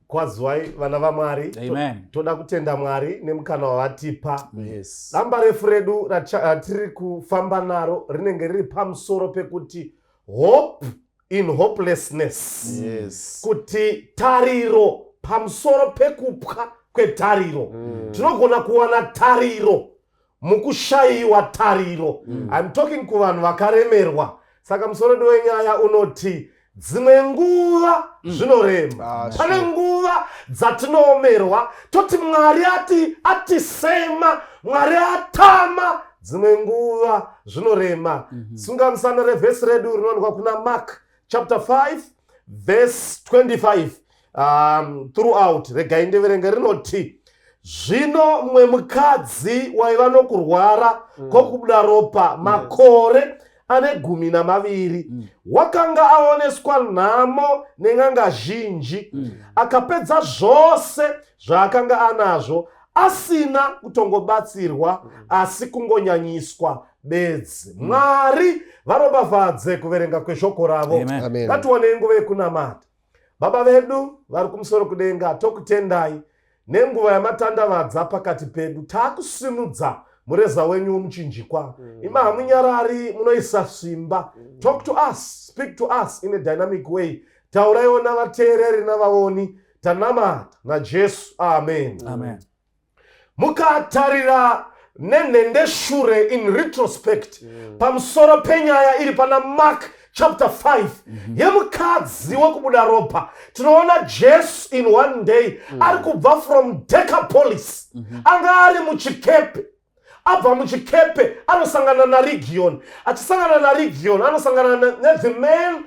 Kwaziwai vana vaMwari. Amen. Toda kutenda Mwari nemukana wavatipa. Yes. Damba refu redu ratiri kufamba naro rinenge riri pamusoro pekuti hope in hopelessness. Kuti tariro pamusoro pekupwa kwetariro. Tinogona kuwana tariro mukushayiwa tariro. I'm talking kuvanhu vakaremerwa. Saka musoro wedu wenyaya unoti dzimwe nguva zvinorema. Pane nguva dzatinoomerwa toti Mwari ati atisema, Mwari atama. Dzimwe nguva zvinorema. Sunga musana revhesi redu rinowanikwa kuna Mark chapter 5 verse 25 throughout. Regai ndiverenge. Rinoti, "Zvino mumwe mukadzi waiva nokurwara kwokubuda ropa makore ane 12, wakanga aoneswa nhamo nen'anga zhinji, akapedza zvose zvaakanga anazvo, asina kutongobatsirwa, asi kungonyanyiswa bedzi." Mwari varopafadze kuverenga kweshoko ravo. Amen. Amen. Ngationei nguva yekunamata. Baba vedu vari kumusoro kudenga, tokutendai nenguva yamatandavadza pakati pedu. Taakusimudza mureza wenyu womuchinjikwa. Ima hamunyarari, munoisa simba. Talk to us, speak to us in a dynamic way. Tauraiwo navateereri navaoni. Tanamata naJesu, amen. Amen. Mukatarira nenhendeshure, in retrospect, pamusoro penyaya iri pana Mark chapter 5 yemukadzi wekubuda ropa, tinoona Jesu in one day ari kubva from Decapolis. Anga ari muchikepe. Abva muchikepe anosangana naRegion. Achisangana naRegion, anosangana nethe man,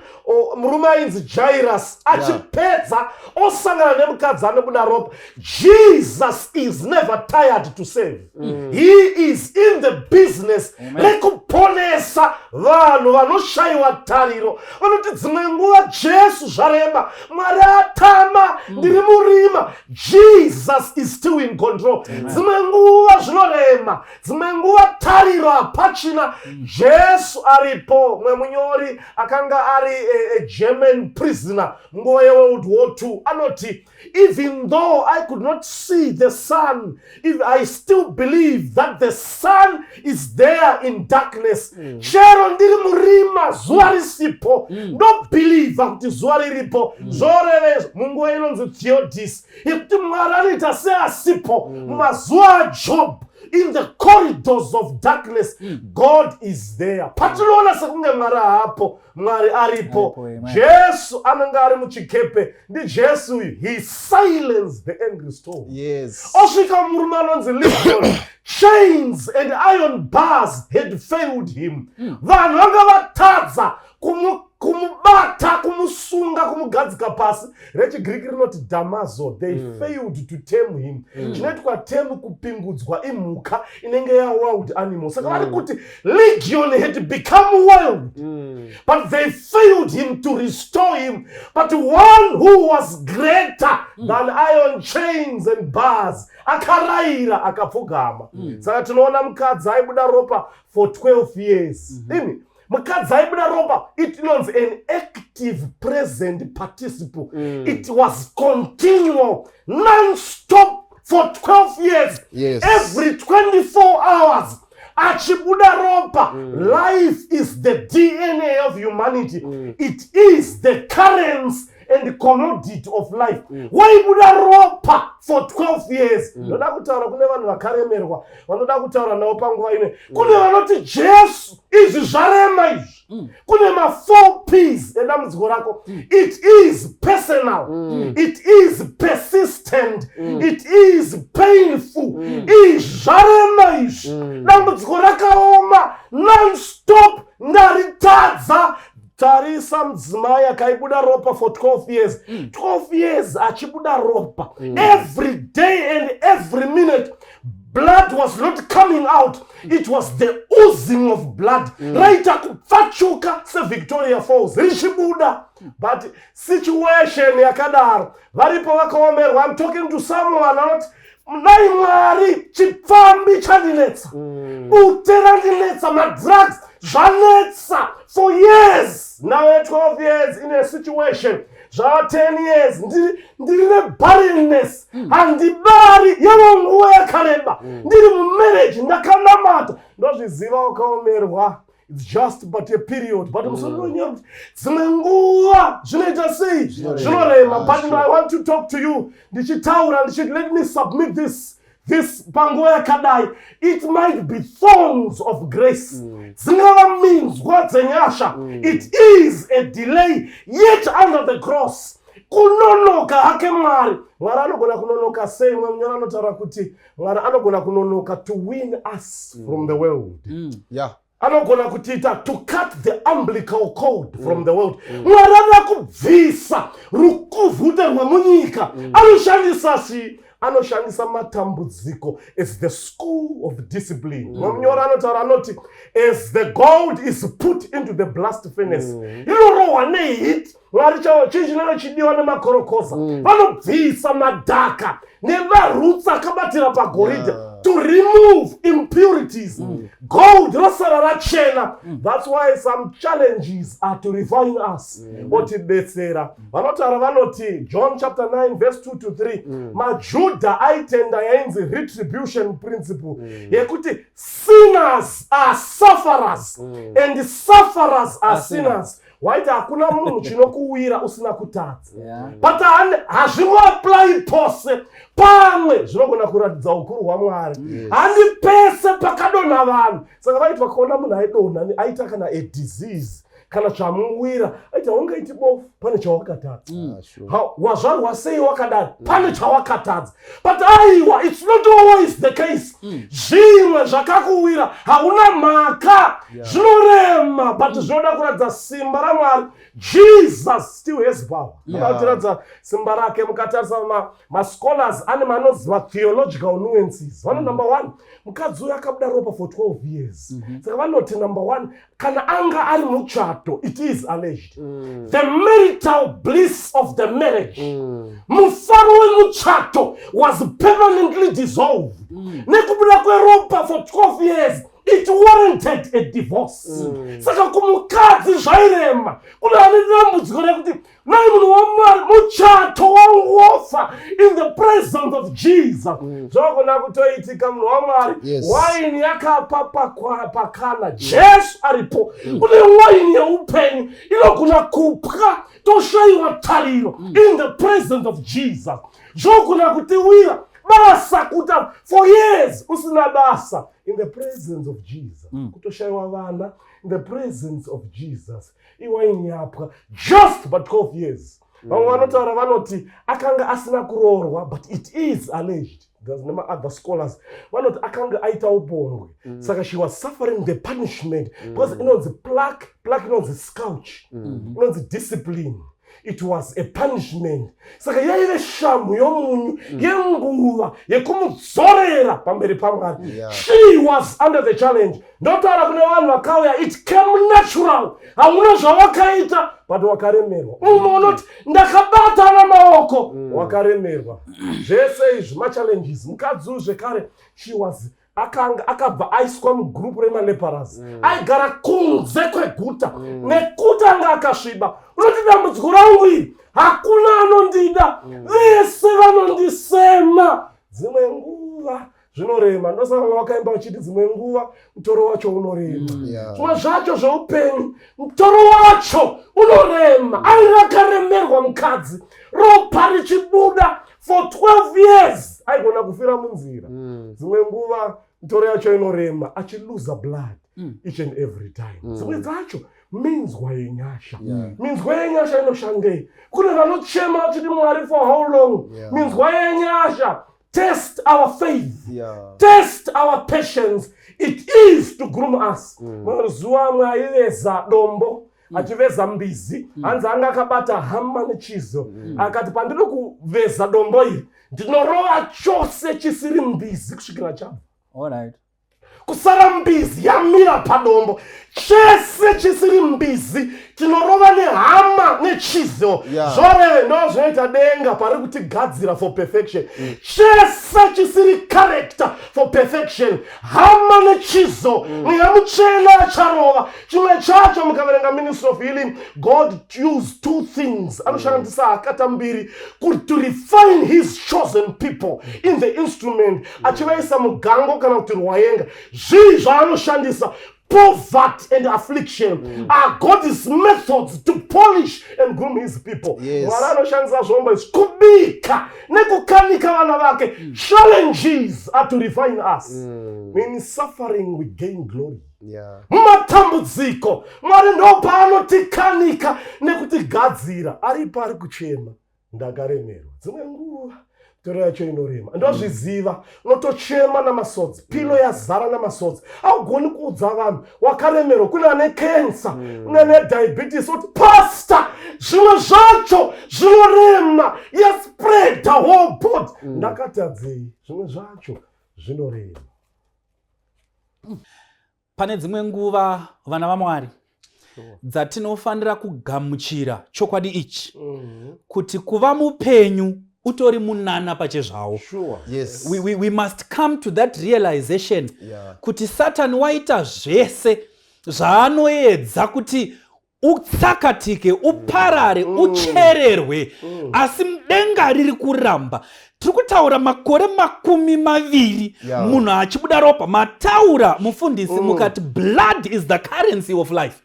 murume ainzi Jairus. Achipedza osangana nemukadzi anobuda ropa. Jesus is never tired to save. He is in the business rekuponesa vanhu vanoshayiwa tariro, vanoti dzimwe nguva, "Jesu, zvarema, Mwari atama, ndiri murima." Jesus is still in control. Dzimwe nguva zvinorema, dzimwe nguva tariro hapachina, Jesu aripo. Mumwe munyori akanga ari a German prisoner munguva yeWorld War II anoti, "Even though I could not see the sun, if I still believe that the sun is there in darkness." Chero ndiri murima, zuva risipo, ndobhilivha kuti zuva riripo. Zvoreve munguva inonzi theodicy, yekuti Mwari anoita seasipo. Mumazuva aJob, in the corridors of darkness, God is there. Patinoona sekunge Mwari haapo, Mwari aripo. Aripo, amen. Jesu anenge ari muchikepe. NdiJesu uyu. He silenced the angry storm. Osvika murume anonzi Legion. Chains and iron bars had failed him. Vanhu vanga vatadza kumubata, kumusunga, kumugadzika pasi. RechiGiriki rinoti damazo. They failed to tame him. Chinoitwa tame kupingudzwa imhuka inenge yawild animal. Saka vari kuti Legion had become wild, but they failed him to restore him. But one who was greater than iron chains and bars akarayira, akapfugama. Saka tinoona mukadzi aibuda ropa for 12 years. Imi, mukadzi aibuda ropa, it inonzi an active present participle. It was continual, non-stop for 12 years. Every 24 hours achibuda ropa. Life is the DNA of humanity. It is the currency and commodity of life. Waibuda ropa for 12 years. Ndoda kutaura kune vanhu vakaremerwa, vanoda kutaura navo panguva ino. Kune vanoti, "Jesu, izvi zvarema izvi." Kune ma4 Ps edambudziko rako. It is personal, it is persistent, it is painful. Izvi zvarema izvi, dambudziko rakaoma, nonstop, ndaritadza. Tarisa mudzimai akaibuda ropa for 12 years. 12 years achibuda ropa every day and every minute. Blood was not coming out, it was the oozing of blood. Raita kupfachuka seVictoria Falls richibuda. But situation yakadaro, varipo vakaomerwa. I'm talking to someone anoti, "Nai Mwari, chipfambi chandinetsa, bute randinetsa, madrugs zvanetsa for years." Now 12 years in a situation. Zvava 10 years ndiri nebarrenness, handibari, yava nguva yakareba. Ndiri mumarriage, ndakanamata, ndozviziva wakaomerwa. It's just but a period, but musoro unonyora kuti dzimwe nguva zvinoita sei? Zvinorema. Ah, But I want to talk to you ndichitaura ndichiti, let me submit this panguva yakadai. It might be thorns of grace, dzingava minzwa dzenyasha. It is a delay yet under the cross. Kunonoka hake Mwari. Mwari anogona kunonoka sei? Mwe munyoro anotaura kuti Mwari anogona kunonoka to win us from the world. Anogona kutiita to cut the umbilical cord from the world. Mwari anoda kubvisa rukuvhute rwemunyika. Anoshandisa chii? Anoshandisa matambudziko as the school of discipline. Munyoro anotaura anoti, as the gold is put into the blast furnace, inorohwa neheat. Mwari chavo chii chinenge chidiwa nemakorokoza? Vanobvisa madhaka nemarutsi akabatira pagoridhe to remove impurities. Gold rosara rachena. That's why some challenges are to refine us, otibetsera. Vanotaura vanoti, John chapter 9 verse 2 to 3, maJudha aitenda yainzi retribution principle, yekuti sinners are sufferers and sufferers are sinners. Waiti hakuna munhu chinokuwira usina kutadza. But hazvingoapply pose. Pamwe zvinogona kuratidza ukuru hwaMwari. Handi pese pakadonha vanhu. Saka vaiti vakaona munhu aidonha, aita kana a disease kana zvamuwira, aiti haungaiti bofu, pane chawakatadza. Wazvarwa sei wakadai? Pane chawakatadza. But aiwa, it's not always the case. Zvimwe zvakakuwira hauna mhaka. Zvinorema, but zvinoda kuratidza simba raMwari. Jesus still has power. Anoda kutiratidza simba rake. Mukatarisa mascholars ane manoziva theological nuances. Vano number one, mukadzi uyu akabuda ropa for 12 years. Saka vanoti, number one, kana anga ari muchato, it is alleged the marital bliss of the marriage, mufaro wemuchato, was permanently dissolved nekubuda kweropa for 12 years. It warranted a divorce. Saka kumukadzi zvairema. Kune ane dambudziko rekuti, nai munhu waMwari, muchato wangu wofa in the presence of Jesus. Zvogona kutoitika, munhu waMwari. Waini yakapa pakana Jesu aripo. Kune waini yeupenyu inogona kupwa, toshayiwa tariro. In the presence of Jesus zvogona kutiwira. Basa, kuta for years usina basa, in the presence of Jesus. Kutoshayiwa vana, in the presence of Jesus. Iwaini yapwa just but 12 years. Vamwe vanotaura vanoti akanga asina kuroorwa, but it is alleged. There's nema-other scholars vanoti akanga aita upombwe. Saka she was suffering the punishment because inonzi plague. Plague inonzi scourge, inonzi discipline. It was a punishment. Saka yaive shamhu yomunyu yenguva yekumudzorera pamberi paMwari. She was under the challenge. Ndotaura kune vanhu vakauya, it came natural, hauna zvawakaita, but wakaremerwa. Umwe unoti ndakabatana maoko, wakaremerwa. Zvese izvi machallenges. Mukadzi uyu zvekare, she was akanga akabva aiswa mugurupu remalepers. Aigara kunze kweguta nekuti anga akasviba. Unoti dambudziko rangu iri, hakuna anondida, vese vanondisema. Dzimwe nguva zvinorema. Ndosaka wakaimba uchiti dzimwe nguva mutoro wacho unorema. Zvimwe zvacho zveupenyu, mutoro wacho unorema. Ainge akaremerwa mukadzi, ropa richibuda for 12 years. Aigona kufira munzira. Dzimwe nguva mitoro yacho inorema, achiluza blood each and every time. Dzimwe dzacho minzwa yenyasha. Minzwa yenyasha inoshandei? Kune vanochema vachiti, "Mwari, for how long?" Minzwa yenyasha test our faith, test our patience. It is to groom us. Mazuva amwe aiveza dombo, achiveza mbizi, hanzi anga akabata hammer nechisel. Akati, "Pandiri kuveza dombo iri, ndinorova chose chisiri mbizi kusvikira chabva." All right. Kusara mbizi yamira padombo. Chese chisiri mbizi tinorova nehama nechizo. Zvoreve ndo zvinoita denga pari kutigadzira for perfection. Chese chisiri character for perfection, hama nechizo, Mweya Mutsvene acharova. Chimwe chacho, mukaverenga Ministry of Healing, God use two things, anoshandisa hakata mbiri to refine his chosen people in the instrument, achivaisa mugango kana kuti rwaenga. Zvii zvaanoshandisa? Poverty and affliction are God's methods to polish and groom his people. Mwari anoshandisa zvombo izvi kubika nekukanika vana vake. Challenges are to refine us. In suffering we gain glory. Mumatambudziko Mwari ndo paanotikanika nekutigadzira. Aripo ari kuchema, "Ndakaremerwa." Dzimwe nguva mitoro yacho inorema, ndozviziva. Unotochema namasodzi, pillow yazara namasodzi, haugoni kuudza vanhu wakaremerwa. Kune ane kensa, kune ane diabetes, oti, "Pastor, zvimwe zvacho zvinorema, yaspread the whole body, ndakatadzei?" Zvimwe zvacho zvinorema. Pane dzimwe nguva, vana vaMwari, dzatinofanira kugamuchira chokwadi ichi kuti kuva mupenyu utori munana pachezvawo. We must come to that realization kuti Satani waita zvese zvaanoedza kuti utsakatike, uparare, uchererwe, asi denga riri kuramba. Tiri kutaura makore 20 munhu achibuda ropa. Mataura, mufundisi, mukati blood is the currency of life,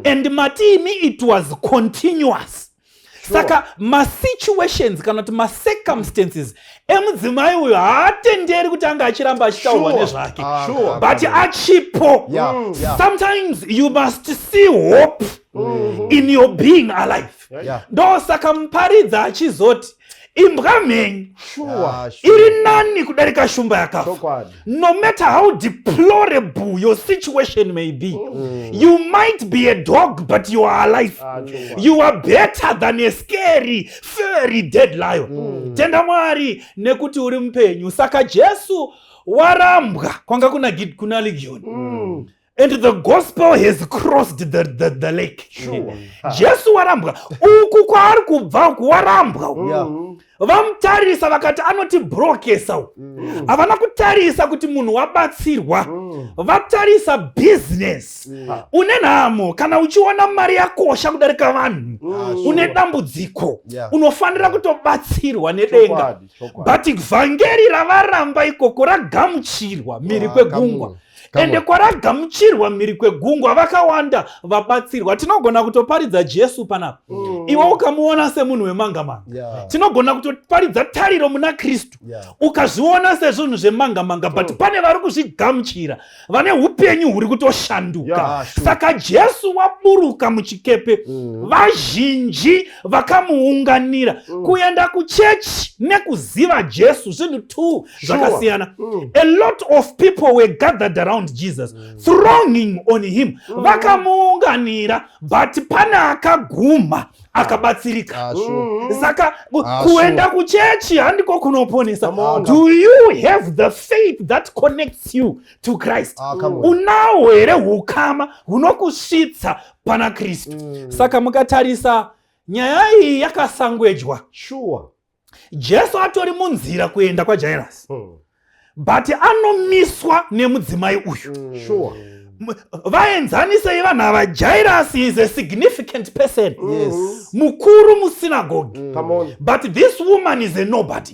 and mati imi it was continuous. Saka masituations kana kuti macircumstances emudzimai uyu haatenderi kuti anga achiramba achitaurwa nezvake, but achipo. Sometimes you must see hope in your being alive. Ndosaka muparidza achizoti imbwa mhenyu iri nani kudarika shumba yakafa. No matter how deplorable your situation may be, you might be a dog, but you are alive. You are better than a scary, furry dead lion. Tenda Mwari nekuti uri mupenyu. Saka Jesu warambwa kwanga kuna Legion, and the gospel has crossed the lake. Jesu warambwa uku kwaari kubva uku, warambwa uku. Vamutarisa vakati anotibrokesa uku. Havana kutarisa kuti munhu wabatsirwa, vatarisa bhizinesi. Une nhamo kana uchiona mari yakosha kudarika vanhu. Une dambudziko. Unofanira kutobatsirwa nedenga. Chokwadi, chokwadi. But vhangeri ravaramba ikoko ragamuchirwa mhiri kwegungwa. Come on. Come Ende on. kwaragamuchirwa mhiri kwegungwa, vakawanda vabatsirwa. Tinogona kutoparidza Jesu panapa, iwe ukamuona semunhu wemangamanga. Tinogona kutoparidza tariro muna Kristu, ukazviona sezvinhu zvemangamanga, but pane vari kuzvigamuchira vane upenyu huri kutoshanduka. Saka Jesu waburuka muchikepe, vazhinji vakamuunganira. Kuenda kuchechi nekuziva Jesu zvinhu two zvakasiyana. A lot of people were gathered around Jesus, thronging on him, vakamuunganira, but pane akaguma akabatsirika. Saka kuenda kuchechi handiko kunoponesa. Come on. Do you have the faith that connects you to Christ? Ah, come on. Unawo here ukama hunokusvitsa pana Kristu? Saka mukatarisa nyaya iyi yakasangwejwa, Jesu atori munzira kuenda kwaJairasi, but anomiswa nemudzimai uyu. Vaenzanisei vanhu ava. Jairasi is a significant person, mukuru musinagogi, Come on. but this woman is a nobody.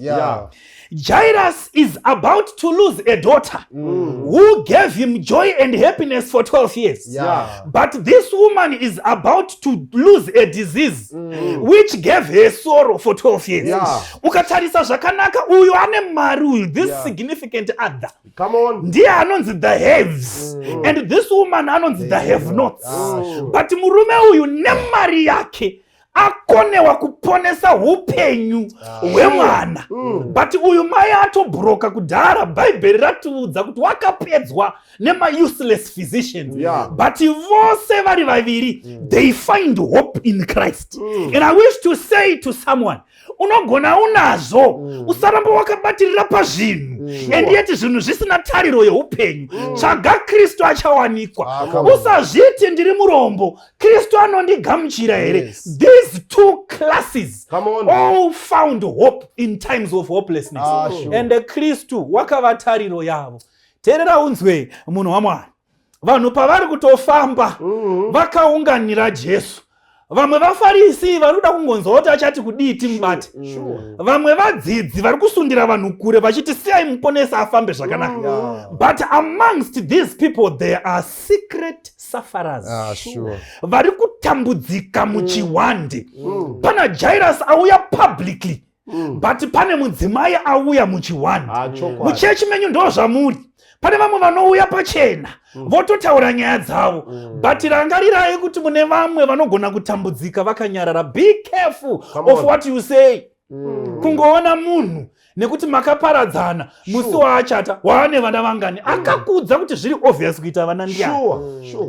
Jairus is about to lose a daughter who gave him joy and happiness for 12 years. But this woman is about to lose a disease which gave her sorrow for 12 years. Ukatarisa zvakanaka, uyu ane mari uyu, this significant other, Come on. ndiye anonzi the haves, and this woman anonzi the have nots. But murume uyu nemari yake akonewa kuponesa upenyu hwemwana. But uyu mai atobhuroka kudhara. Bhaibheri ratiudza kuti wakapedzwa nemauseless physicians. But vose vari vaviri, they find hope in Christ. And I wish to say to someone, unogona unazvo, usaramba wakabatirira pazvinhu. And yet zvinhu zvisina tariro yeupenyu. Tsvaga Kristu, achawanikwa. Ah, come on. Usazviti ndiri murombo, Kristu anondigamuchira here? These two classes Come on. all found hope in times of hopelessness. And Kristu wakava tariro yavo. Teerera unzwe, munhu waMwari, vanhu pavari kutofamba vakaunganira Jesu, vamwe vaFarisi vari kuda kungonzwa kuti achati kudii timubate. Vamwe vadzidzi vari kusundira vanhu kure vachiti siyai Muponesi afambe zvakanaka. But amongst these people there are secret sufferers vari kutambudzika muchihwande. Pana Jairus auya publicly, but pane mudzimai auya muchihwande. Ah, chokwadi. Muchechi menyu ndo zvamuri. Pane vamwe vanouya pachena vototaura nyaya dzavo, but rangarirai kuti mune vamwe vanogona kutambudzika vakanyarara. Be careful Come of on. what you say. Kungoona munhu nekuti makaparadzana musi waachata, waane vana vangani, akakuudza kuti zviri obvious kuita vana ndiani?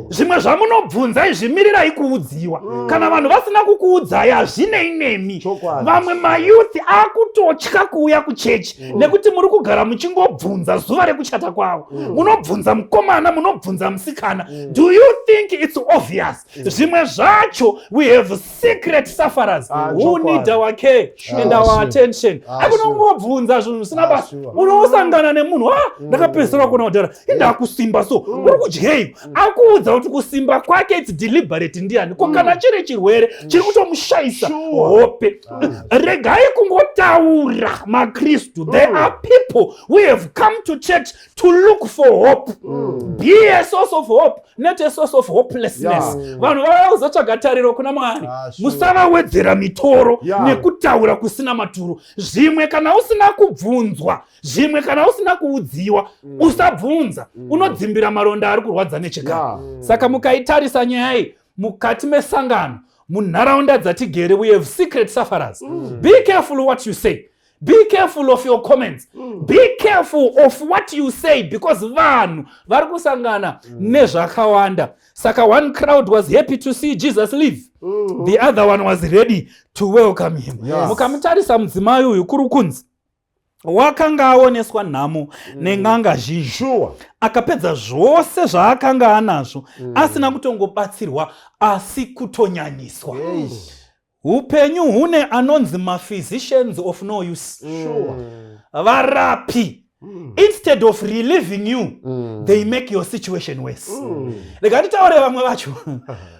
Zvimwe zvamunobvunza izvi, mirirai kuudziwa. Kana vanhu vasina kukuudzai, hazvinei nemi. Vamwe mayouth akutotya kuuya kuchechi nekuti muri kugara muchingobvunza zuva rekuchata kwavo. Munobvunza mukomana, munobvunza musikana. Do you think it's obvious? Zvimwe zvacho, we have secret sufferers who need our care and our attention. Akunongobvunza zvinhu zvisina basa. Unosangana nemunhu, a ndakapedzisira kuona kudhara, indakusimba, so uri kudyei? Akuudza kuti kusimba kwake it's deliberate. Ndiani ko kana chiri chirwere chiri kutomushayisa hope? Regai kungotaura, maKristu. There are people who have come to church to look for hope. Be a source of hope, not a source of hopelessness. Vanhu vauya kuzotsvaga tariro kuna Mwari. Musavawedzera mitoro nekutaura kusina maturo. Zvimwe kana usina kubvunzwa, zvimwe kana usina kuudziwa, usabvunza. Unodzimbira maronda ari kurwadza nechekare. Saka mukaitarisa nyaya iyi mukati mesangano, munharaunda dzatigere, we have secret sufferers. Be careful what you say. Be careful of your comments. Be careful of what you say, because vanhu vari kusangana nezvakawanda. Saka one crowd was happy to see Jesus leave, the other one was ready to welcome him. Mukamutarisa mudzimai uyu, kuri kunzi wakanga aoneswa nhamo nen'anga zhinji, akapedza zvose zvaakanga anazvo, asina kutongobatsirwa, asi kutonyanyiswa. Upenyu hune anonzi maphysicians of no use. Varapi, instead of relieving you, they make your situation worse. Rega nditaure vamwe vacho: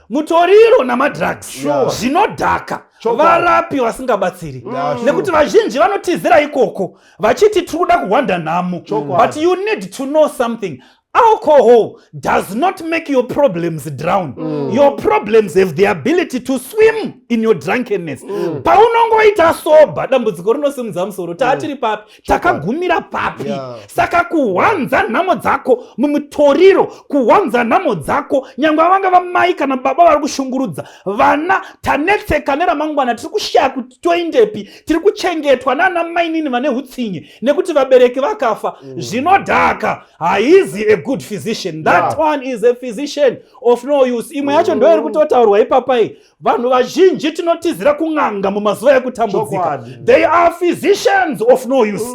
mutoriro namadrugs, zvinodhaka. Varapi vasingabatsiri, nekuti vazhinji vanotizira ikoko vachiti tiri kuda kuhwanda nhamo. But you need to know something: alcohol does not make your problems drown. Your problems have the ability to swim in your drunkenness. Paunongoita sober, dambudziko rinosimudza musoro. Taatiri papi? Takagumira papi? Saka kuhwanza nhamo dzako mumutoriro, kuhwanza nhamo dzako, nyange vanga vamai kana baba vari kushungurudza vana, tanetseka neramangwana, tiri kushaya kuti toendepi, tiri kuchengetwa nana mainini vane utsinye nekuti vabereki vakafa. Zvinodhaka haizi a good physician. That one is a physician of no use. Imwe yacho ndo iri kutotaurwa ipapai. Vanhu vazhinji tinotizira kun'anga mumazuva ekutambudzika. They are physicians of no use.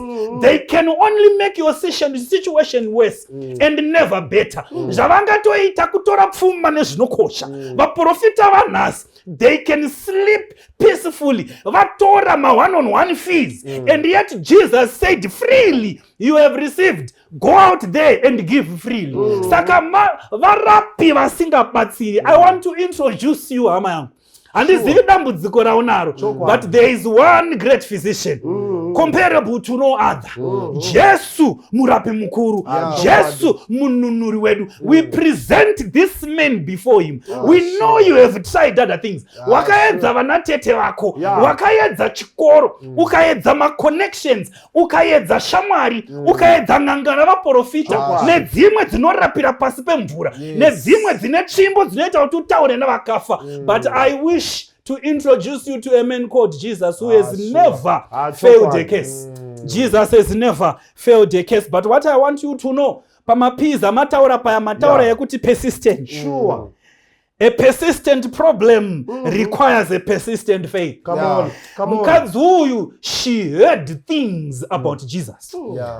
They can only make your situation worse and never better. Zvavangatoita kutora pfuma nezvinokosha. Vaprofita vanhasi, they can sleep peacefully vatora ma-one on one fees, and yet Jesus said, "Freely you have received, go out there and give freely." Saka varapi vasingabatsiri, I want to introduce you, hama yangu. Handizivi dambudziko raunaro, but there is one great physician comparable to no other, Jesu murapi mukuru, Jesu mununuri wedu. We present this man before him. We know you have tried other things. Wakaedza vanatete vako, wakaedza chikoro, ukaedza maconnections, ukaedza shamwari, ukaedza n'anga navaprofita, nedzimwe dzinorapira pasi pemvura, nedzimwe dzine tsvimbo dzinoita kuti utaure navakafa. But I wish to introduce you to a man called Jesus who has never failed a case. Jesus has never failed a case. But what I want you to know, pamapiza mataura paya, mataura yekuti persistent. A persistent problem requires a persistent faith. Come on, come on. Mukadzi uyu, she heard things about Jesus.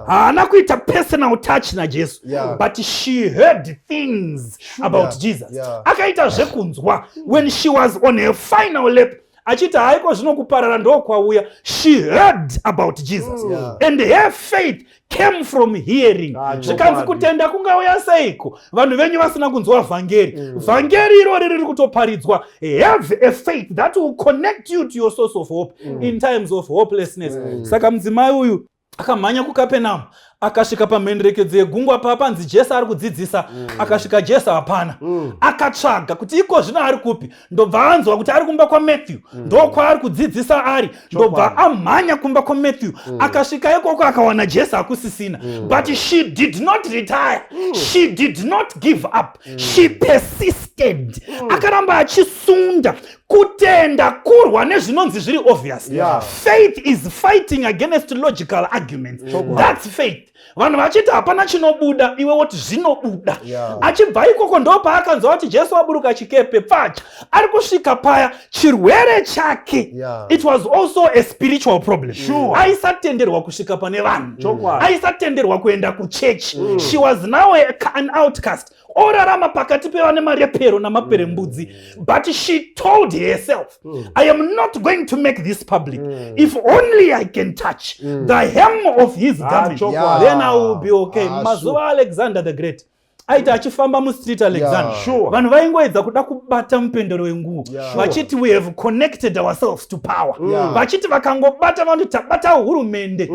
Haana kuita personal touch naJesu, but she heard things about Jesus. Akaita zvekunzwa when she was on her final lap, achiti haiko zvino kuparara ndokwauya. She heard about Jesus and her faith came from hearing. Zvikanzi, kutenda kungauya seiko vanhu venyu vasina kunzwa vhangeri? Vhangeri irori riri kutoparidzwa. Have a faith that will connect you to your source of hope in times of hopelessness. Saka mudzimai uyu akamhanya kuKapenamu, akasvika pamhenderekedzo yegungwa papanzi Jesu ari kudzidzisa. Akasvika, Jesu hapana. Akatsvaga kuti iko zvino ari kupi. Ndobva anzwa kuti ari kumba kwaMatthew, ndokwaari kudzidzisa ari. Ndobva amhanya kumba kwaMatthew. Akasvika ikoko, akawana Jesu akusisina. But she did not retire. She did not give up. She persisted. Akaramba achisunda. Kutenda kurwa nezvinonzi zviri obvious. Faith is fighting against logical arguments. That's faith. Vanhu vachiti hapana chinobuda, iwe woti zvinobuda. Achibva ikoko, ndopaakanzwa kuti Jesu aburuka chikepe. Pfacha ari kusvika paya, chirwere chake, it was also a spiritual problem. Aisatenderwa kusvika pane vanhu. Aisatenderwa kuenda kuchechi. She was now an outcast, orarama pakati pevane marepero namaperembudzi. But she told herself, "I am not going to make this public. If only I can touch the hem of his garment, then I will be okay." Mazuva Alexander the Great aiti achifamba mustreet, Alexander, vanhu vaingoedza kuda kubata mupendero wenguo, vachiti, "We have connected ourselves to power." Vachiti vakangobata, vanoti tabata hurumende.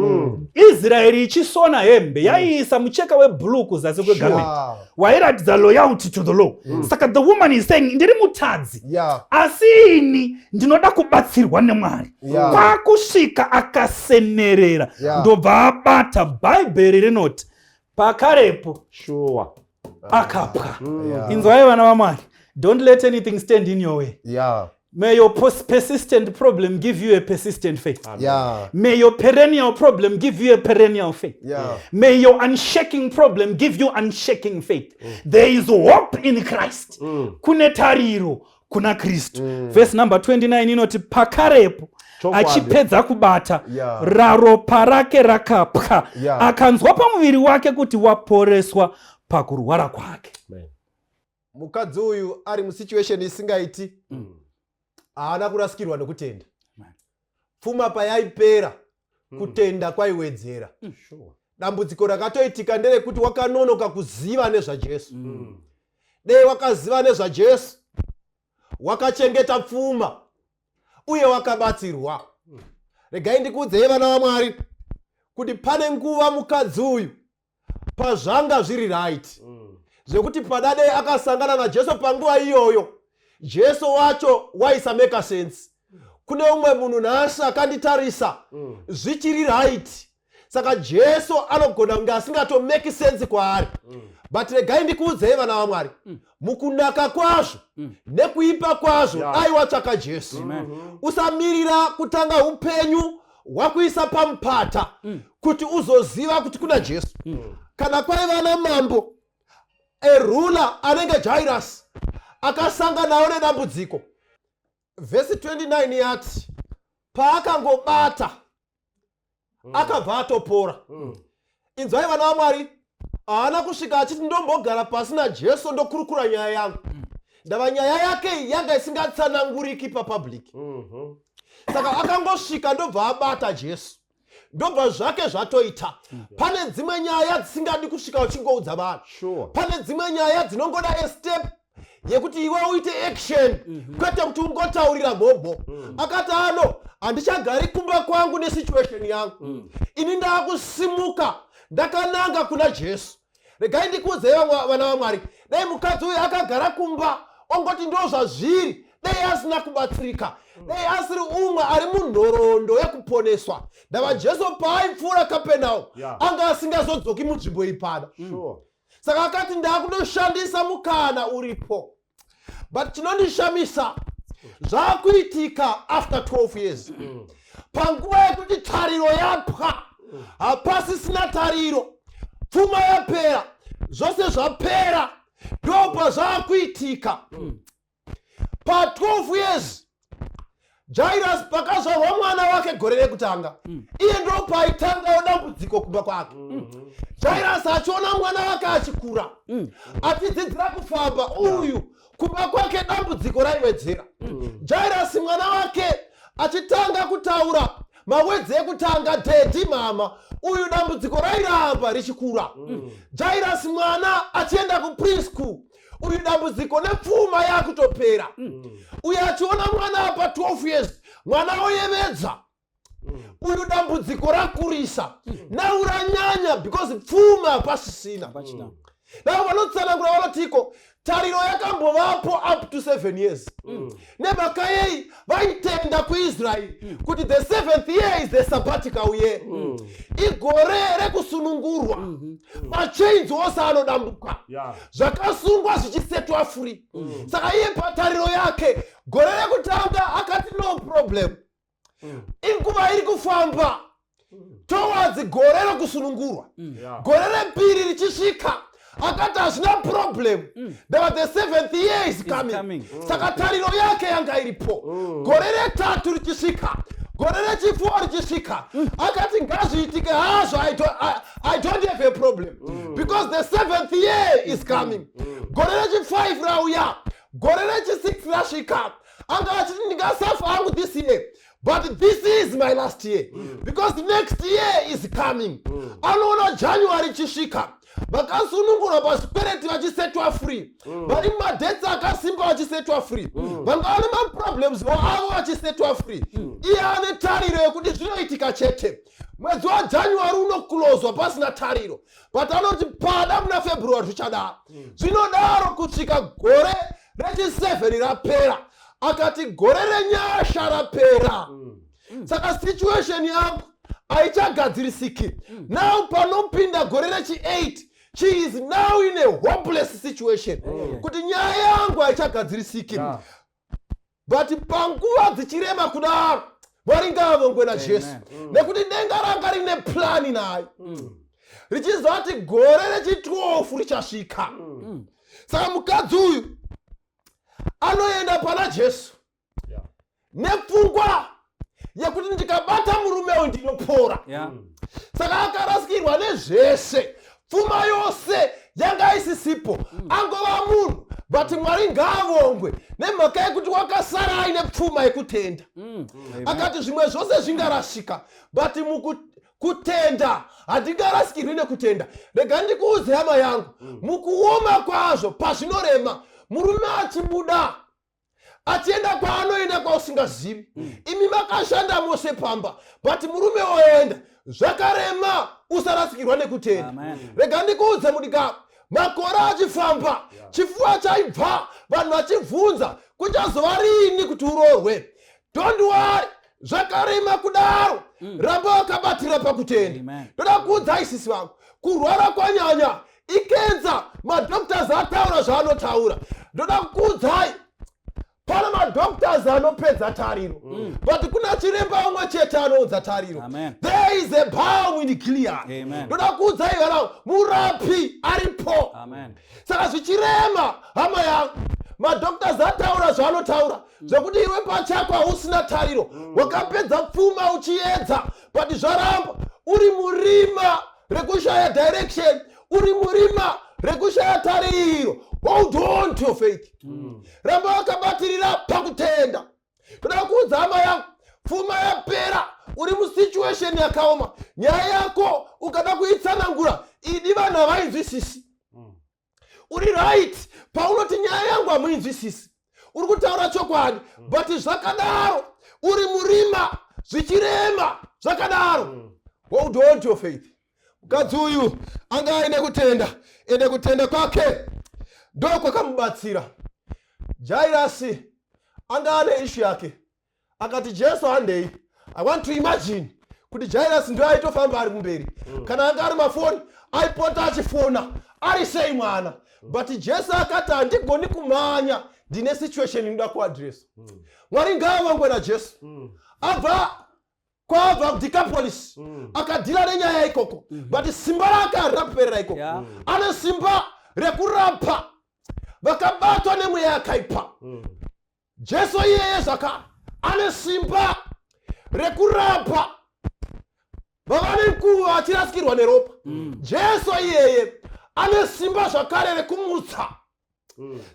Israeri ichisona hembe, yaiisa mucheka weblue kuzasi kwegarment, wairatidza loyalty to the law. Saka the woman is saying, "Ndiri mutadzi, asi ini ndinoda kubatsirwa neMwari." Kwakusvika akasenerera, ndobva abata. Bhaibheri rinoti pakarepo akapwa. Inzwai vana vaMwari, don't let anything stand in your way. May your persistent problem give you a persistent faith. May your perennial problem give you a perennial faith. May your unshaking problem give you unshaking faith. There is hope in Christ. Kune tariro kuna Kristu. Verse number 29 inoti pakarepo achipedza kubata, raropa rake rakapwa. Akanzwa pamuviri wake kuti waporeswa pakurwara kwake. Amen. Mukadzi uyu ari musituation isingaiti, haana kurasikirwa nokutenda. Amen. Pfuma payaipera, kutenda kwaiwedzera. Dambudziko rakatoitika nderekuti wakanonoka kuziva nezvaJesu. Dei wakaziva nezvaJesu, wakachengeta pfuma uye wakabatsirwa. Regai ndikuudzei, vana vaMwari, kuti pane nguva mukadzi uyu pazvanga zviri right, zvekuti padadei akasangana naJesu panguva iyoyo, Jesu wacho waisameka sense kune umwe munhu. Nhasi akanditarisa, zvichiri right, saka Jesu anogona kunge asingatomeki sense kwaari. But regai ndikuudzei, vana vaMwari, mukunaka kwazvo nekuipa kwazvo, aiwatsvaka Jesu. Usamirira kutanga upenyu hwakuisa pamupata kuti uzoziva kuti kuna Jesu. Kana kwaiva namambo, a ruler anenge Jairus, akasanganawo nedambudziko, vhesi 29 yati paakangobata, akabva atopora. Inzwai vana vaMwari, haana kusvika achiti, "Ndombogara pasi naJesu, ndokurukura nyaya yangu." Ndava nyaya yake iyi yanga isingatsananguriki papublic. Saka akangosvika, ndobva abata Jesu, ndobva zvake zvatoita. Pane dzimwe nyaya dzisingadi kusvika uchingoudza vanhu. Pane dzimwe nyaya dzinongoda a step yekuti iwe uite action, kwete kuti ungotaurira mhomho. Akati, "Ano handichagari kumba kwangu nesituation yangu. Ini ndaakusimuka ndakananga kuna Jesu." Regai ndikuudzei vana vaMwari, dai mukadzi uyu akagara kumba ongoti ndo zvazviri, dai asina kubatsirika, dai asiri umwe ari munhoroondo yekuponeswa. Ndava Jesu paaipfuura Kapenau, anga asingazodzoki munzvimbo ipana. Saka akati, "Ndakundoshandisa mukana uripo." But chinondishamisa, zvaakuitika after 12 years, panguva yekuti tariro yapwa, hapasisina tariro, pfuma yapera, zvose zvapera, ndobva zvaakuitika. Pa 12 years Jairus pakazvarwa mwana wake gore rekutanga iye ndo paitangawo dambudziko kumba kwake. Jairus achiona mwana wake achikura, achidzidzira kufamba, uyu kumba kwake dambudziko raiwedzera. Jairus mwana wake achitanga kutaura mawedzi ekutanga, "Daddy, mama," uyu dambudziko rairamba richikura. Jairus mwana achienda kupreschool, uyu dambudziko nepfuma yakutopera. Uyu achiona mwana apa 12 years, mwana oyevedza, uyu dambudziko rakurisa now, ranyanya because pfuma pasisina. Hapachina. Navo vanotsanangura vanotiko tariro yakambovapo up to 7 years. Nemhaka yei? Vaitenda kuIsraeri kuti the seventh year is the sabbatical year, igore rekusunungurwa, machains ose anodambuka, zvakasungwa zvichisetwa free. Saka iye patariro yake gore rekutanga akati, "No problem, inguva iri kufamba towards gore rekusunungurwa." Gore repiri richisvika akati, "Hazvina problem, ndava the seventh year is coming." Coming. Saka tariro yake yanga iripo. Gore retatu richisvika, gore rechifour richisvika, akati, "Ngazviitike hazvo, I don't have a problem because the seventh year is coming." Gore rechi5 rauya, gore rechi6 rasvika, anga achiti, "Ndingasafa hangu this year, but this is my last year because next year is coming." Anoona January ichisvika, vakasunungurwa pazvikwereti vachisetwa free, vari mumadebts akasimba vachisetwa free, vanga vane maproblems avo vachisetwa free. Iye ane tariro yekuti zvinoitika chete. Mwedzi waJanuary unokulozwa pasina tariro, but anoti pada muna February zvichadaro, zvinodaro kusvika gore rechi7 rapera. Akati, "Gore renyasha rapera, saka situation yangu haichagadzirisiki now." Panopinda gore rechi8, she is now in a hopeless situation kuti nyaya yangu haichagadzirisiki. But panguva dzichirema kudaro, Mwari ngaavongwe naJesu, nekuti denga ranga rine plani nayo, richiziva kuti gore rechi12 richasvika. Saka mukadzi uyu anoenda pana Jesu nepfungwa yekuti, "Ndikabata murume uyu ndinopora." Saka akarasikirwa nezvese, pfuma yose yanga isisipo, angova munhu. But Mwari ngaavongwe nemhaka yekuti wakasara aine pfuma yekutenda. Akati, "Zvimwe zvose zvingarasika, but kutenda handingarasikirwi nekutenda." Rega ndikuudze, hama yangu, mukuoma kwazvo, pazvinorema, murume achibuda achienda kwaanoenda kwausingazivi, imi makashanda mose pamba, but murume oenda, zvakarema, usarasikirwa nekutenda. Amen. Rega ndikuudze, mudika, makore achifamba, chifuva chaibva, vanhu vachibvunza, "Kuchazova riini kuti uroorwe?" Don't worry, zvakarema kudaro, ramba wakabatira pakutenda. Amen. Ndoda kuudza isisi vangu, kurwara kwanyanya, ikenza, madoctors ataura zvaanotaura. Ndoda kukuudzai, pane madoctors anopedza tariro, but kuna chiremba umwe chete anounza tariro. Amen. There is a balm in Gilead. Amen. Ndoda kuudzai vana, murapi aripo. Amen. Saka zvichirema, hama yangu, madoctors ataura zvaanotaura, zvekuti iwe pachako hausina tariro, wakapedza pfuma uchiedza, but zvaramba, uri murima rekushaya direction, uri murima rekushaya tariro, hold on to your faith, ramba wakabatirira pakutenda. Toda kuudza hama yangu, pfuma yapera, uri musituation yakaoma, nyaya yako ukada kuitsanangura idi vanhu havainzwisisi. Uri right paunoti, "Nyaya yangu hamuinzwisisi," uri kutaura chokwadi. But zvakadaro, uri murima, zvichirema zvakadaro, hold on to your faith. Mukadzi uyu anga aine kutenda, ende kutenda kwake ndo kwakamubatsira. Jairasi anga ane issue yake, akati, "Jesu, handei." I want to imagine kuti Jairasi ndo aitofamba ari kumberi. Kana anga ari mafoni, aipota achifona, "Ari sei mwana?" But Jesu akati, "Handigoni kumhanya, ndine situation inoda kuaddressa." Mwari ngaavongwe naJesu. Abva kwabva kuDecapolis, akadeala nenyaya ikoko, but simba rake harina kuperera ikoko. Ane simba rekurapa vakabatwa nemweya yakaipa. Jesu iyeye zvakare ane simba rekurapa vava nenguva vachirasikirwa neropa. Jesu iyeye ane simba zvakare rekumutsa.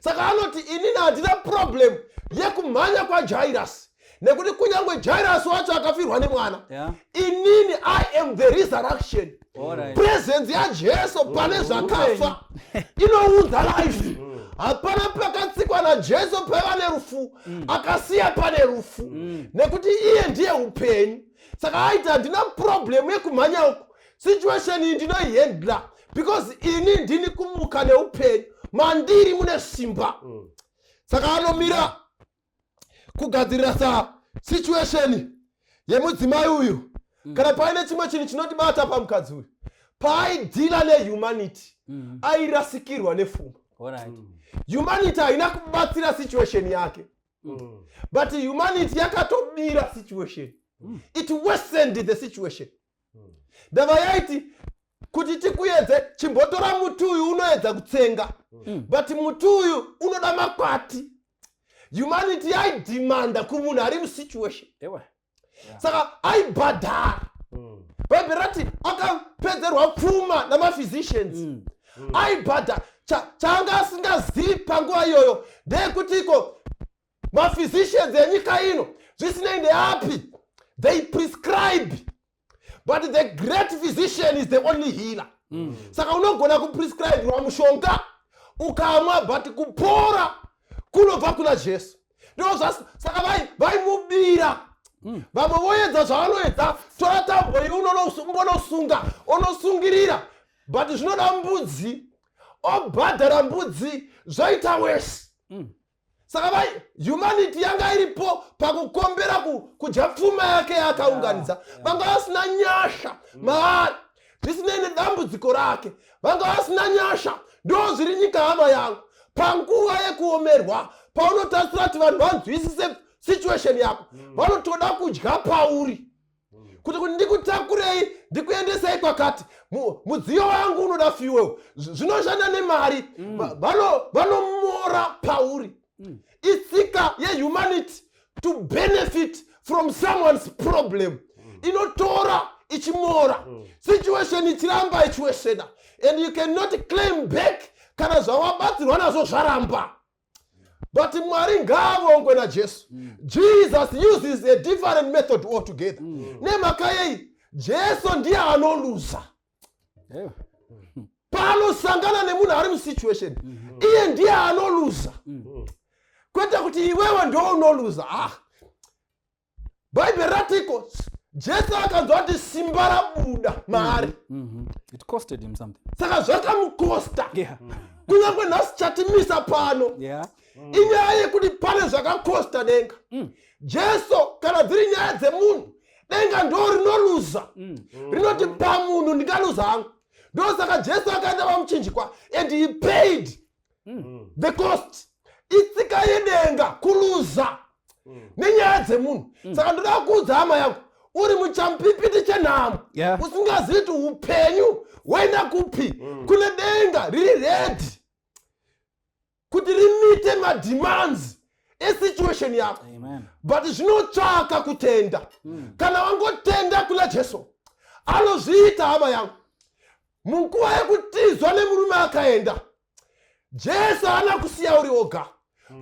Saka anoti inini handina problem yekumhanya kwaJairus, nekuti kunyange Jairus wacho akafirwa nemwana, inini I am the resurrection. Presence yaJesu pane zvakafa inounza life. Hapana pakatsikwa naJesu paiva nerufu, akasiya pane rufu, nekuti iye ndiye upenyu. Saka aiti handina problem yekumhanya uku, situation iyi ndinoihandla because ini ndini kumuka neupenyu, mandiri mune simba. Saka anomira kugadzirira sa situation yemudzimai uyu. Kana paine chimwe chinhu chinotibata pamukadzi uyu, paaidhila nehumanity, airasikirwa nepfuma. Humanity haina kubatsira situation yake, but humanity yakatobira situation. It worsened the situation. Ndava yaiti kuti tikuedze, chimbotora muti uyu unoedza kutsenga, but muti uyu unoda makwati. Humanity yaidhimanda kumunhu ari musituation. Saka aibhadhara. Bhaibheri rati akapedzerwa pfuma namaphysicians. Aibhadhara. Chaanga asingazivi panguva iyoyo ndeyekuti iko maphysicians enyika ino, zvisinei ndeapi, they prescribe, but the great physician is the only healer. Saka unogona kuprescribirwa mushonga ukamwa, but kupora kunobva kuna Jesu. Ndo zvas saka vaimubira. Vamwe voedza zvavanoedza, tora tambo iyi umbonosunga, onosungirira, but zvinoda mbudzi, obhadhara mbudzi, zvoita wese. Saka vai humanity yanga iripo pakukombera kudya pfuma yake yaakaunganidza. Vanga vasina nyasha maari, zvisinei nedambudziko rake, vanga vasina nyasha. Ndo zviri nyika, hama yangu. Panguva yekuomerwa, paunotarisira kuti vanhu vanzwisise situation yako, vanotoda kudya pauri, kuti ndikutakurei, ndikuendesei kwakati, mudziyo wangu unoda fuel, zvinoshanda nemari. Vanomora pauri. Itsika yehumanity to benefit from someone's problem. Inotora ichimora, situation ichiramba ichiwesena, and you cannot claim back kana zvawabatsirwa nazvo zvaramba. But Mwari ngaavongwe naJesu. Jesus uses a different method altogether. Nemhaka yei? Jesu ndiye anoluza. Paanosangana nemunhu ari musituation, iye ndiye anoluza, kwete kuti iwewe ndo unoluza. Ah, Bhaibheri ratiko Jesu akanzwa kuti simba rabuda maari. It costed him something. Saka zvakamukosta. Kunyange nhasi chatimisa pano inyaya yekuti pane zvakakosta denga. Jesu, kana dziri nyaya dzemunhu, denga ndo rinoluza. Rinoti pamunhu ndingaluza hangu. Ndosaka Jesu akaenda pamuchinjikwa and he paid the cost. Itsika yedenga kuluza nenyaya dzemunhu. Saka ndoda kuudza hama yangu, uri muchamupipiti chenhamo, usingazivi kuti upenyu hwaenda kupi, kune denga riri ready kuti rimite mademands esituation yako. Amen. But zvinotsvaka kutenda. Kana wangotenda kuna Jesu, anozviita, hama yangu. Munguva yekutizwa nemurume akaenda, Jesu haana kusiya uri oga.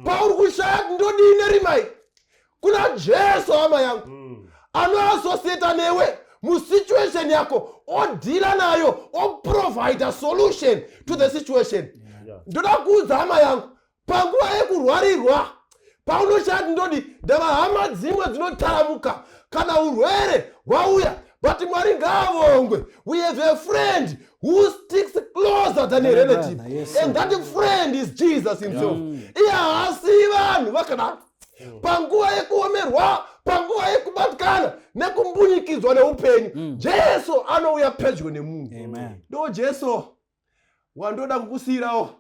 Pauri kushaya kuti ndodii nerima iri, kuna Jesu, hama yangu, anoasosieta newe musituation yako, odhila nayo, oprovida solution to the situation. Ndoda kuudza hama yangu, panguva yekurwarirwa, paunoshaya kuti ndodi, ndava hama dzimwe dzinotaramuka kana urwere hwauya, but Mwari ngaavongwe, we have a friend who sticks closer than a relative. Brother, yes, And that friend is Jesus himself. Iye haasiyi vanhu vakadaro panguva yekuomerwa, panguva yekubatikana nekumbunyikidzwa neupenyu. Jesu anouya pedyo nemunhu. Amen. Ndo Jesu wandoda kukusiyirawo.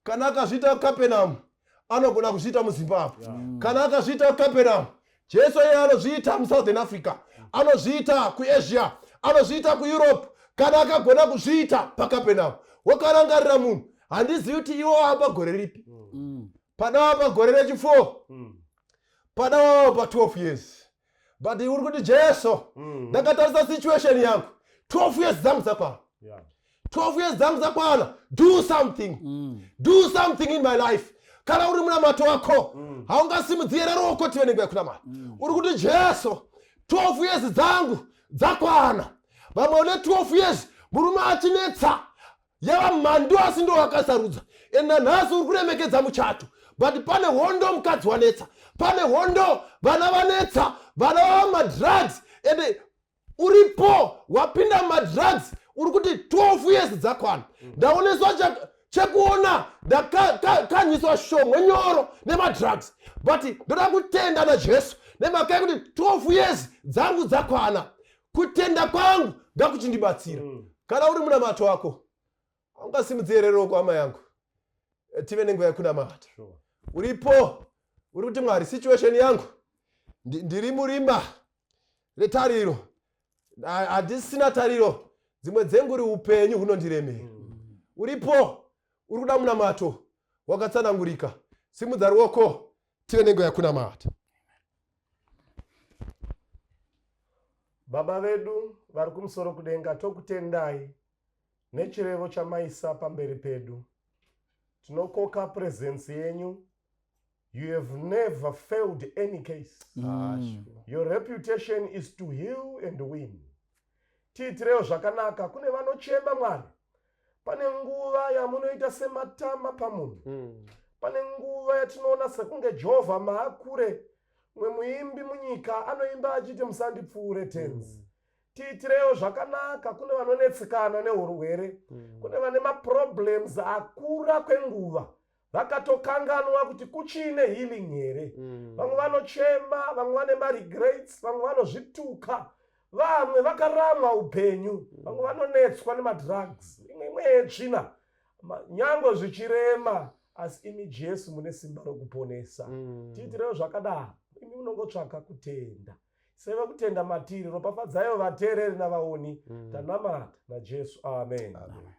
Kana akazviita kuKapenamu, anogona kuzviita muZimbabwe. Kana akazviita kuKapenamu, Jesu iye anozviita muSouthern Africa, anozviita kuAsia, anozviita kuEurope. Kana akagona kuzviita paKapenamu, wakarangarira munhu, handizivi kuti iwo apa gore ripi, padava pagore rechi4. Pada wava pa 12 years but uri kuti Jesu ndakatarisa situation yangu 12 years dzangu dzakwana. 12 years dzangu dzakwana. Do something. Do something in my life. Kana uri munamato wako haungasimudzire ruoko tive nenguva yekunamata. Uri kuti Jesu 12 years dzangu dzakwana. Vamwe une 12 years murume achinetsa yava mhandu asi ndo wakasarudza. And nanhasi uri kuremekedza muchato but pane hondo mukadzi wanetsa, pane hondo vana vanetsa, vana vava madrugs and uripo wapinda madrugs uri kuti 12 years dzakwana. Ndaoneswa chekuona ndakanyiswa shomwe nyoro nemadrugs but ndoda kutenda naJesu nemhaka yekuti 12 years dzangu dzakwana. Kutenda kwangu ngakuchindibatsira. Kana uri munamato wako haungasimudzire ruoko hama yangu, tive nenguva yekunamata. Uripo uri kuti Mwari situation yangu ndiri murima retariro, handisina tariro, dzimwe dzenguri upenyu hunondiremera. Uripo uri kuda munamato wakatsanangurika, simudza ruoko tive nenguva yekunamata. Baba vedu vari kumusoro kudenga, tokutendai nechirevo chamaisa pamberi pedu. Tinokoka presence yenyu. You have never failed any case. Your reputation is to heal and win. Tiitirewo zvakanaka kune vanochema Mwari. Pane nguva yamunoita sematama pamunhu. Pane nguva yatinoona sekunge Jehovha maakure. Mumwe muimbi munyika anoimba achiti musandipfuure tenzi. Tiitirewo zvakanaka kune vanonetsekana neurwere, kune vane maproblems akura kwenguva vakatokanganwa kuti kuchiine healing here. Vamwe vanochema, vamwe vane maregrets, vamwe vanozvituka, vamwe vakaramwa upenyu, vamwe vanonetswa nemadrugs, imwe yetsvina, nyange zvichirema, asi imi Jesu mune simba rokuponesa. Tiitirewo zvakadaro. Imi munongotsvaka kutenda. Seva kutenda matiri, ropafadzaiwo vateereri navaoni. Tanamata naJesu. Amen. Amen.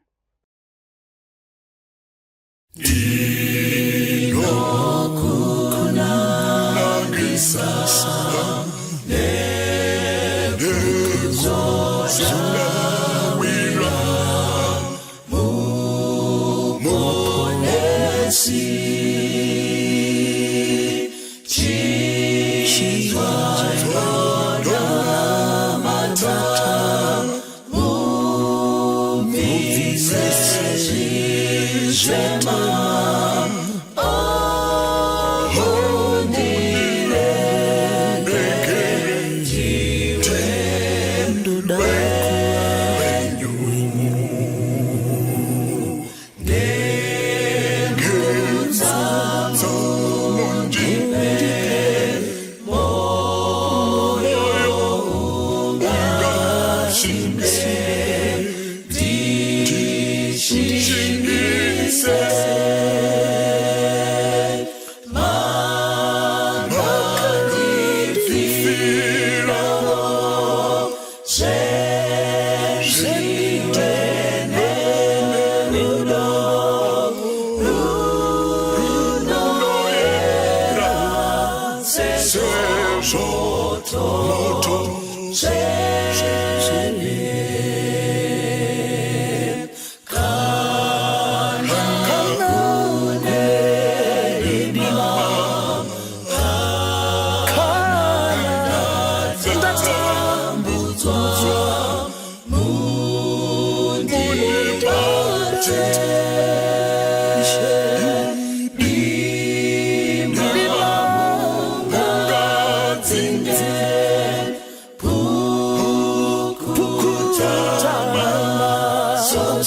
So